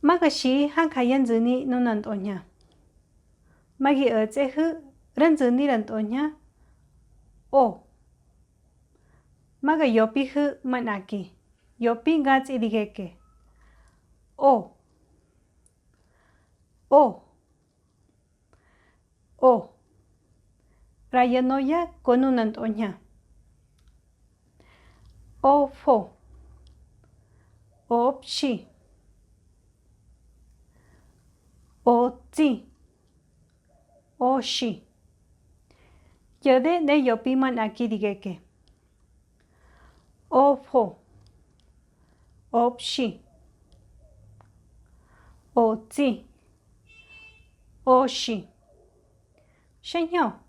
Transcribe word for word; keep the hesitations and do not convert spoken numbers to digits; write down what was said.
Mága'xi jákhaya ntxüni nunant'ohña. Mági'ötsehü rántxüni rant'ohña. O. Mágayopihü manaki. Yopi gatsi digeke. O. O. O. Rayanoya konunant'ohña. Ofo. Opxi. Otsi. Oxi. Yode ne yopi manaki digeke. Ofo. Opxi. Otsi. Oxi. Xenhao.